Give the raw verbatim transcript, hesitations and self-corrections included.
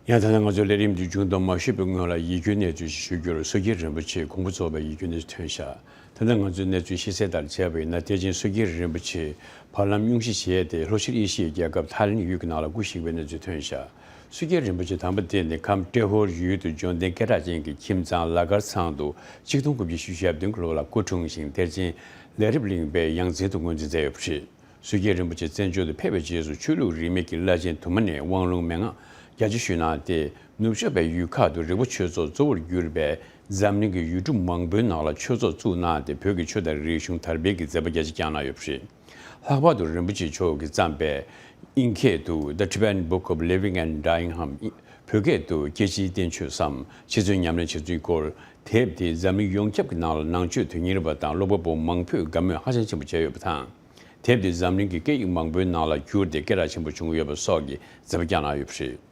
ཡང་ད་ནི་ང་ཚོའི་ལས་རིམ་འདི་མཇུག་བསྡོམས་མ་ཞུས་པའི་སྔོན་ལ་ཡིད་སྐྱོའི་གནས་ཚུལ་ཞིག་ཞུ་རྒྱུར། སོག་རྒྱལ་རིན་པོ་ཆེ་གོང་བུ་རྫོགས་པའི་ཡིད་སྐྱོའི་གནས་ཚུལ་ཐོན་བཞག་ད་ལྟ་ང་ཚོའི་གནས་ཚུལ་ཤེས་གསལ་ལྟར་བྱས་པ་ཡིན་ན། དེ་བཞིན་སོག་རྒྱལ་རིན་པོ་ཆེ་བར་ལམ་སྙུང་གཞི་བྱས་ཏེ། ལྷོ་ཤར་ཨེ་ཤི་ཡའི་རྒྱལ་ཁབ་ཐའི་ལེན་ཡུལ་གྱི་ནང་ལ་སྐུ་གཤེགས་པའི་གནས་ཚུལ་ཐོན་བཞག་སོག་རྒྱལ་རིན་པོ་ཆེ་དམ་པ་དེ་ནི་ཁམས་ཏྲེ་ཧོར་ཡུལ་དུ་འབྱོར་ལྡན་སྐད་གྲགས་ཅན་གྱི་ཁྱིམ་ཚང་ལ་གར་ཚང་དུ་ཆིག་སྟོང་དགུ་བརྒྱ་བཞི་བཅུ་ཞེ་བདུན་གྱི་ལོ་ལ་སྐུ་འཁྲུངས་ཤིང་། དེ་རྗེས་ལས་རིམ་གླིང་པའི་ཡང་རྩེ་དུ་ངོས་འཛིན་མཛད་ཡོད་པ་རེད། སོག་རྒྱལ་རིན་པོ་ཆེ་བཙན་བྱོལ་དུ་ཕེབས་པའི་རྗེས་སུ། ཆོས་ལུགས་རིས་མེད་ཀྱི་བླ་ཆེན་དུ་མ་ནས་དབང་ལུང་མན་ངག་རྒྱ་ཆེ་ཞུས་གནང་སྟེ། ནུབ་ཕྱོགས་པའི་ཡུལ་ཁག་ཏུ་རི་བོ་ཆོས་ཚོགས་གཙོ་བོར་གྱུར་པའི་འཛམ་གླིང་གི་ཡུལ་གྲུ་མང་པོའི་ནང་ལ་ཆོས་ཚོགས་བཙུགས་གནང་སྟེ། བོད་ཀྱི་ཆོས་དང་རིག་གཞུང་དར་སྤེལ་གྱི་མཛད་པ་རྒྱ་ཆེ་བསྐྱངས་གནང་ཡོད་པ་རེད། ལྷག་པར་དུ་རིན་པོ་ཆེ་མཆོག་གིས་བརྩམས་པའི་དབྱིན་སྐད་དུ་The Tibetan Book of Living and Dying འམ། བོད་སྐད་དུ་སྐྱེ་འཆིའི་བསྟན་བཅོས་སམ། འཆི་གསོན་ཉམས་ལེན་བྱེད་ཚུལ་སྐོར། དེབ་དེས་འཛམ་གླིང་ཡོངས་ཁྱབ་ཀྱི་ནང་ལ་ནང་ཆོས་དོན་གཉེར་བ་དང་ཀློག་པ་པོ་མང་པོས་དགའ་མོས་ཧ་ཅང་ཆེན་པོ་བྱས་ཡོད་པ་དང་། དེབ་དེ་འཛམ་གླིང་གི་སྐད་ཡིག་མང་པོའི་ནང་ལ་བསྒྱུར་ཏེ་སྐད་གྲགས་ཆེན་པོ་བྱུང་ཡོད་པ་སོགས་ཀྱི་མཛད་པ་བསྐྱངས་གནང་ཡོད་པ་རེད།